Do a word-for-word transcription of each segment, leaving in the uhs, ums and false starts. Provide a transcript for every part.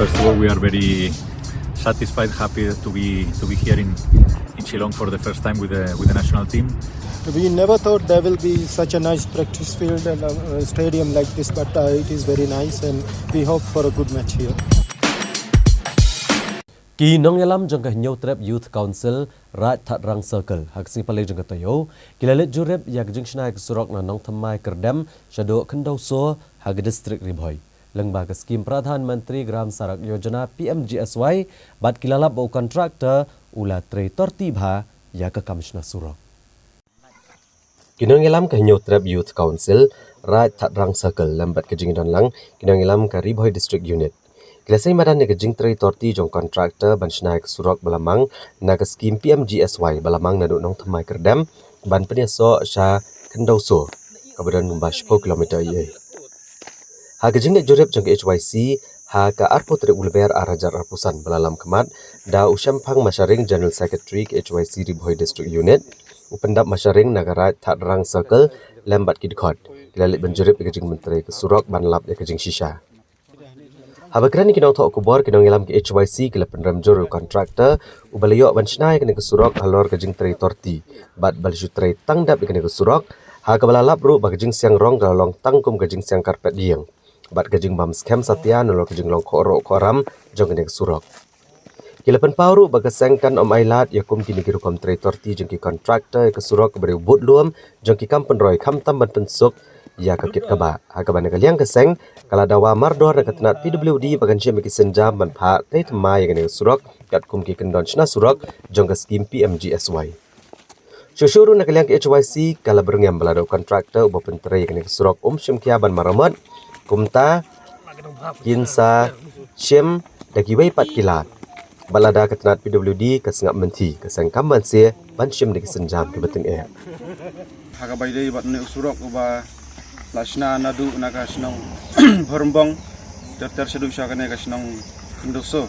First of all, we are very satisfied, happy to be to be here in, in Shillong for the first time with the with the national team. We never thought there will be such a nice practice field and a, a stadium like this, but uh, it is very nice, and we hope for a good match here. Ki nongïalam jong ka Hynñiewtrep Youth Council Raid Thatrang Circle ha ka sngi Palei jong ka taïew ki la leit jurip ïa ka jingshna ïa ka surok na Nongthymmai Kyrdem shaduh Khyndaw Soo ha ka district Ri Bhoi. Lyngba ka skim Pradhan Mantri Gram Sadak Yojana P M G S Y bad ki la lap ba u contractor u la trei torti bha ïa ka kam shna surok. Ki nongïalam ka Hynñiewtrep Youth Council Raid Thatrang Circle lem bad ka jingdon lang ki nongïalam ka Ri Bhoi District Unit ki la sei madan ïa ka jingtrei torti jong contractor ban shna ïa ka surok ba la mang na ka skim P M G S Y ba la mang naduh Nongthymmai Kyrdem ban pynïasoh sha Khyndaw Soo kaba don kumba shiphew kilometer ïa. Ha ka jingleit jurip jong ka H Y C ha ka arphew tarik u Lber ar hajar arphew san ba la lam khmat da u Shemphang Masharing, General Secretary ka H Y C Ri Bhoi District Unit, u Pyndap Masharing na ka Raid Thatrang Circle lem bad ki dkhot ki la leit ban jurip ïa ka jingpyntrei ka surok ban lap ïa ka jingshisha. Haba kren ïa ki nongthoh khubor, ki nongïalam ka H Y C ki la pynrem jur ïa u contractor uba la ïoh ban shna ïa kane ka surok halor ka jingtrei torti bad ba la shu trei tang dep ïa kane ka surok ha kaba la lap ruh ba ka jingsiang rong ka la long tang kum ka jingsiang karpet ïing bad ka jingbam skhem satia nalor ka jinglong khoh roh khoh ram jong kane ka surok. Ki la pynpaw ruh ba ka seng kan ym ailad ïa kum kine ki rukom trei torti jong ki contractor ïa ka surok kaba dei u budlum jong ki kam pynroi khamtam ban pynsuk ïa ka kit kaba. Ha kaba na ka liang ka seng ka la dawa mardor na ka tnat P W D ba kan shim ïa ki sienjam ban phah tei thymmai ïa kane ka surok katkum ki kyndon shna surok jong ka skim P M G S Y. Shuh shuh ruh na ka liang ka H Y C ka la byrngem ba lada u contractor uba pyntrei ïa kane ka surok um shim khia ban maramot, kumta kin sa shim da kiwei pat ki lad. Bad lada ka tnat P W D ka sngap mynthi, ka seng kam banse ban shim da ki sienjam kiba tyngeh. Ha kaba ïadei bad une u surok uba la shna naduh na ka shnong Bhormbong ter ter shaduh sha kane ka shnong Khyndaw Soo.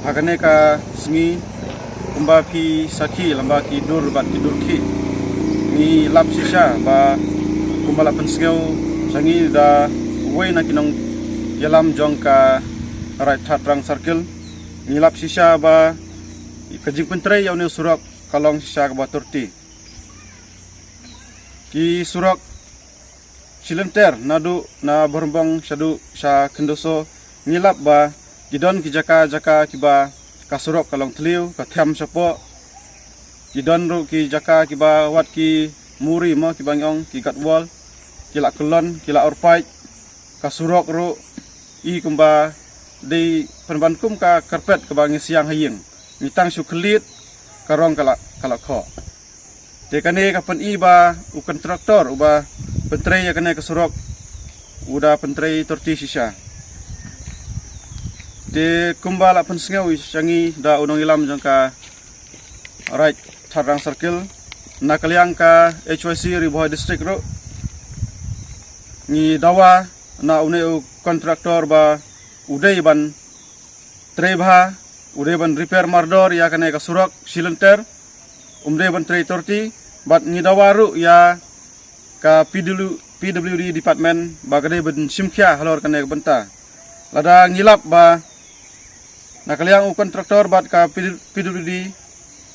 Ha kane ka sngi, kumba phi sakhi lyngba ki dur bad ki dur khih, ngi lap shisha ba kumba la pynsngew sha ngi da uwei na ki nongïalam jong ka Raid Thatrang Circle, ngi lap shisha ba ka jingpyntrei ïa une u surok ka long shisha kaba torti. Ki surok shilynter naduh na Bhormbong shaduh sha Khyndaw Soo, ngi lap ba ki don ki jaka jaka kiba ka surok ka long thliew, ka them shapoh. Ki don ruh ki jaka kiba wat ki muri mo kiba ngi ong ki gut wall, ki la kyllon, ki la urpait. Ka surok ruh i kumba dei pynban kum ka karpet kaba ngi siang ha ïing. Ngi tang shu khyllied, ka rong ka la, ka la khoh. Te kane ka pyni ba u contractor uba pyntrei ïa kane ka surok u da pyntrei torti shisha. Te kumba la pynsngew sha ngi da u nongïalam jong ka Raid Thatrang Circle, na ka liang ka H Y C Ri Bhoi District ruh, ngi dawa na une u contractor ba u dei ban trei bha, u dei ban repair mardor ïa kane ka surok shilynter, um dei ban trei torti, bad ngi dawa ruh ïa ka P W, P W D department ba ka dei ban shim khia halor kane ka bynta. Lada ngi lap ba na ka liang u contractor bad ka P W D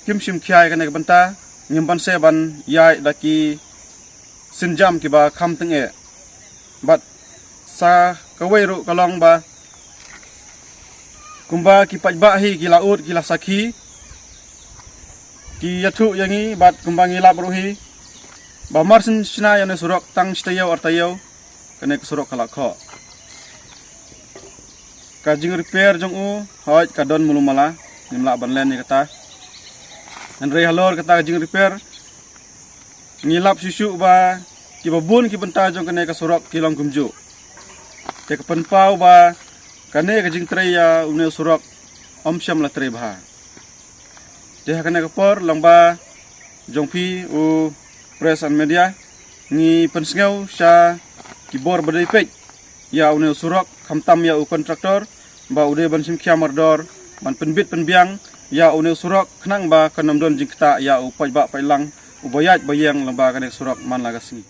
kim shim khia ïa kane ka bynta, ngim banse ban ïaid da ki sienjam kiba kham tyngeh. Bad sa kawei ruh ka long ba kumba ki paidbah hi ki la ud ki la sakhi, ki ïathuh ïa ngi bad kumba ngi lap ruh hi ba mar syn shna ïa une u surok tang shi taïew ar taïew, kane ka surok ka la khoh. Ka jingrepair jong u, hooid ka don mulu mala, ngim lah ban len ïa kata. Hynrei halor kata ka jingrepair, ngi lap shuh shuh ba kiba bun ki bynta jong kane ka surok ki long kumjuh. Te ka pynpaw ba kane ka jingtrei ïa une u surok ym shym la trei bha. Te ha kane ka por lyngba jong phi u press and media, ngi pynsngew sha ki bor ba dei peit ïa une u surok, khamtam ïa u contractor ba u dei ban shim khia mardor ban pynbit pynbiang ïa une u surok, khnang ba kan ym don jingktah ïa u paidbah paidlang uba ïaid ba ïeng lyngba kane ka surok man la ka sngi.